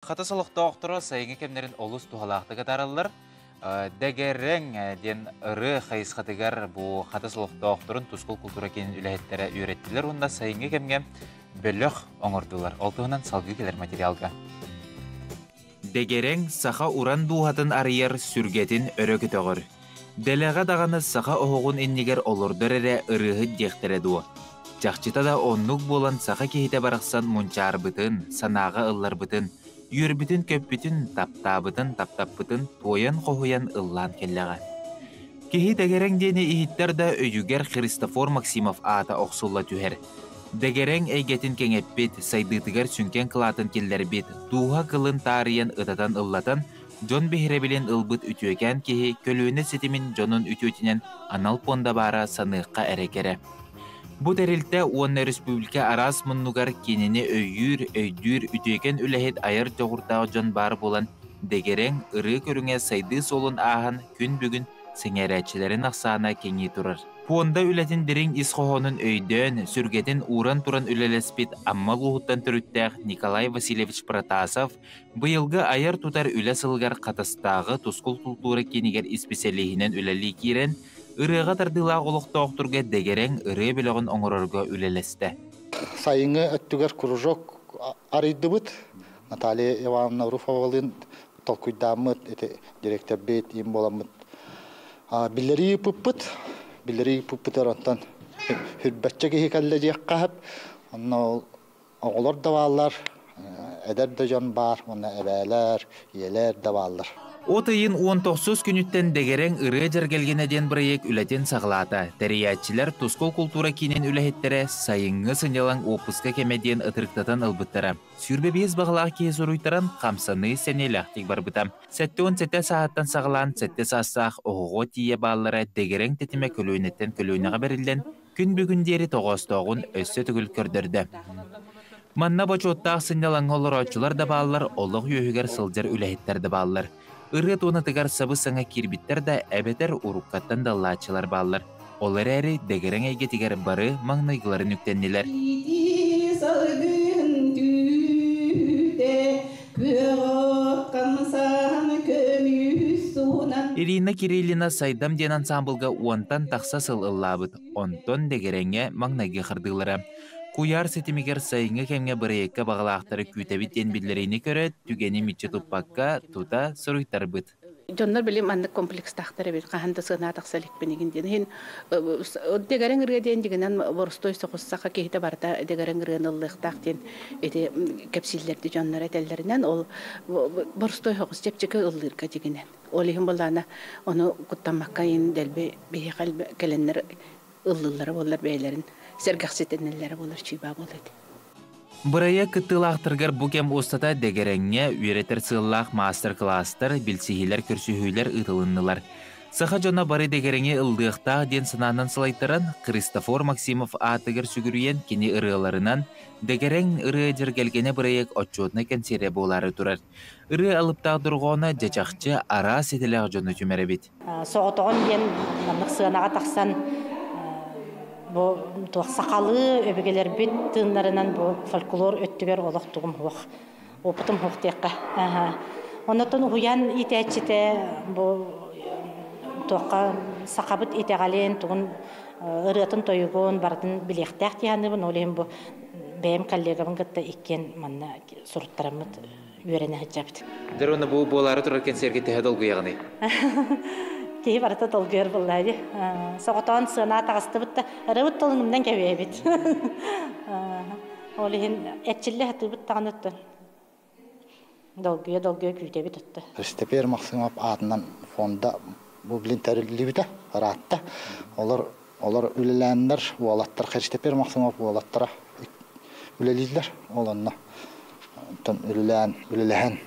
Хатас олохтоохторо сайыҥҥы кэмнэрин олус туһалаахтык атаараллар. Дэгэррэҥ диэн ырыа хайысхатыгар бу Хатас олохтоохторун Тускул култуура киинин үлэһиттэрэ үөрэттилэр уонна сайыҥҥы кэмҥэ бөлөх оҥордулар. Ол туһунан салгыы кэлэр материалга. Дэгэрэҥ саха уран дууһатын арыйар, сүргэтин өрө көтөҕөр. Дэлэҕэ даҕаны саха оһоҕун иннигэр олордор эрэ ырыаһыт диэхтэрэ дуо? Чахчыта да оннук буолан саха киһитэ барахсан мунчаарбытын, санааҕа ылларбытын, үөрбүтүн-көппүтүн, таптаабытын, таптаппытын туойан-хоһуйан ыллаан кэллэҕэ. Киһи дэгэрэҥ диэни иһиттэр да өйүгэр Христофор Максимов аата охсулла түһэр. Дэгэрэҥ эйгэтин кэҥэппит, сайдыытыгар сүҥкэн кылаатын киллэрбит, дууһа кылын таарыйан ытатан ыллатан, дьон биһирэбилин ылбыт үтүөкээн киһи көлүөнэ ситимин дьонун үтүөтүнэн анал пуонда баара саныахха эрэ кэрэ. Бу тэрилтэ уонна республика араас муннугар кинини өйүүр, өйдүүр үтүөкэн үлэһит айар дьоҕурдаах дьон баар буолан, дэгэрэҥ, ырыа көрүҥэ сайдыы суолун ааһан күн бүгүн сэҥээрээччилэрин ахсаана кэҥии турар. Пуонда үлэтин дириҥ ис хоһоонун өйдөөн, сүргэтин ууран туран үлэлэспит Амма улууһуттан төрүттээх Николай Васильевич Протасов быйылгы айар-тутар үлэ сылыгар Хатастааҕы Тускул култуура киинигэр исписэлииһинэн үлэлии киирэн, ырыаҕа тардыылаах олохтоохторго дэгэрэҥ ырыа бөлөҕүн оҥорорго үлэлэстэ. Сайыҥҥы өттүгэр кружок арыйдыбыт. Наталья Ивановна Руфовалыын толкуйдааммыт, ити директорбит, им буоламмыт биллэрии ыыппыппыт. Биллэрии ыыппыппытыгар онтон хүрбэччэ киһи кэллэ диэххэ сөп. Онно ол оҕолор да бааллар, эдэр да дьон баар уонна эбээлэр, ийэлэр да бааллар. От ыйын уон тохсус күнүттэн Дэгэрэҥ ырыа дьэргэлгэнэ диэн бырайыак үлэтин саҕалаата. Тэрийээччилэр Тускул култуура киинин үлэһиттэрэ сайыҥҥы сынньалаҥ уоппуска кэмэ диэн ытырыктатан ылбыттара. 25 баҕалаах киһи суруйтаран, хамсаныы сэниэлээхтик барбыта. 77 сааһыттан саҕалаан сэттэ саастаах оҕоҕо тиийэ бааллара дэгэрэҥ тэтимэ көлүөнэттэн көлүөнэҕэ бэриллэн, күн бүгүн диэри тоҕоостооҕун өссө төгүл көрдөрдө. Манна бочуоттаах сынньалаҥҥа олорооччулар да бааллар, олох үөһүгэр сылдьар үлэһиттэр да бааллар. Ырыа туонатыгар сабыс-саҥа киирбиттэр да эбэтэр уруккаттан да ыллааччылар бааллар. Ол эрээри дэгэрэҥ эйгэтигэр бары маҥнайгыларын үктэннилэр. Салгын түүтэ күөх хамсаан көмүс суунан Ирина Кириллина Сайдам диэн ансаамбылга уонтан тахса сыл ыллаабыт, онтон дэгэрэҥҥэ маҥнайгы хардыылара. Куйаар ситимигэр сайыҥҥы кэмҥэ бырайыакка баҕалаахтары күүтэбит диэн биллэриини көрөөт, түгэни мүччү туппакка, тута суруйтарбыт. Дьоннор били маннык комплекстаахтар эбит, хаһан да сыана тахса иликпин игин диэн. Иһин дэгэрэҥ ырыа диэн дьигинэн боростуой соҕус саха киһитэ барыта дэгэрэҥ ырыаны ыллыахтаах диэн ити кэпсииллэрди дьоннор этэллэринэн ол боростуой соҕус чэпчэки ыллыырга дьигинэн. Ол иһин былаана ону куттаммакка иһин дэлби биһиэхэ кэлэннэр ыллыыллара буоллар бэйэлэрин сэргэхситинэллэрэ буолар чыыбаа буолуо этэ. Бырайыак кыттыылаахтарыгар бу кэм устата дэгэрэҥҥэ үөрэтэр сыаллаах маастар-кылаастар, билсиһиилэр, көрсүһүүлэр ыытылыннылар. Саха дьоно бары дэгэрэҥи ыллыахтаах диэн санаанан салайтаран, Христофор Максимов аатыгар сүгүрүйэн кини ырыаларынан Дэгэрэҥ ырыа дьэргэлгэнэ бырайыак отчуотунай кэнсиэрэ буолаары турар. Ырыа алыптаах дорҕооно дьэ чахчы араас идэлээх дьону түмэр эбит. Соҕотоҕун диэн маннык сыанаҕа тахсан бу туох сахалыы өбүгэлэрбит тыыннарынан бу фольклор өттүгэр олох тугум суох опытым суох диэххэ. Оннотон уһуйаан иитээччитэ бу туохха сахабыт итэҕэлин тугун ырыатын тойугун барытын билиэхтээх дии саныыбын. Ол иһин бу бэйэм коллегабын кытта иккиэн манна суруттараммыт үөрэнэ сылдьабыт. Дьэ уонна бу буолаары турар кэнсиэргэ төһө долгуйаҕыный? Киһи барыта долгуйар буоллаа дии. Соҕотоон сыана таҕыстыбыт да ырыбыт тылын умнан кэбиһэбит. Ол иһин эрчиллэ сатыыбыт даҕаны оттон долгуйа-долгуйа күүтэбит отто. Христофер Максимов аатынан фонда бу билин тэриллибитэ ыраатта. Олор олор үлэлээннэр уолаттар Христофер Максимов уолаттара үлэлииллэр. Ол онно Онтон үлэлээн, үлэлэһэн,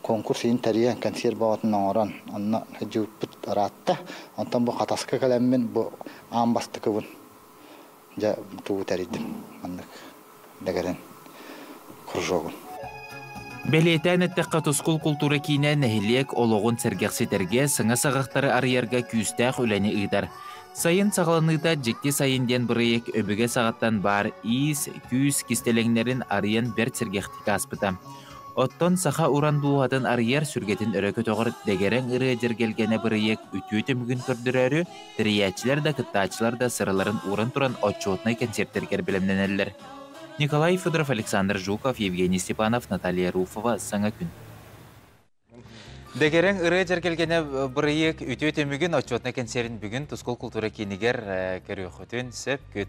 конкурс иһин тэрийэн, кэнсиэр бөҕөтүн оҥорон, онно сылдьыбыппыт ыраатта. Онтон бу Хатаска кэлэммин бу аан бастакыбын дьэ тугу тэрийдим маннык дэгэрин кружогун. Бэлиэтээн эттэххэ, Тускул култуура киинэ нэһилиэк олоҕун сэргэхситэргэ, саҥа саҕахтары арыйарга күүстээх үлэни ыытар. Сайын саҕаланыыта Дьикти сайын диэн бырайыак өбүгэ саҕаттан баар иис, күүс кистэлэҥнэрин арыйан бэрт сэргэхтик ааспыта. Оттон саха уран дууһатын арыйар, сүргэтин өрө көтөҕөр дэгэрэҥ ырыа дьэргэлгэнэ бырайыак үтүө түмүгүн көрдөрөөрү, тэрийээччилэр да, кыттааччылар да сыраларын ууран туран отчуотунай кэнсиэртэригэр бэлэмнэнэллэр. Николай Федоров, Александр Жуков, Евгений Степанов, Наталья Руфова «Саҥа күн». Дэгэрэҥ ырыа дьэргэлгэнэ бырайыак үтүө түмүгүн отчуотунай кэнсиэрин бүгүн Тускул култуура киинигэр көрүөххүтүн сөп күт.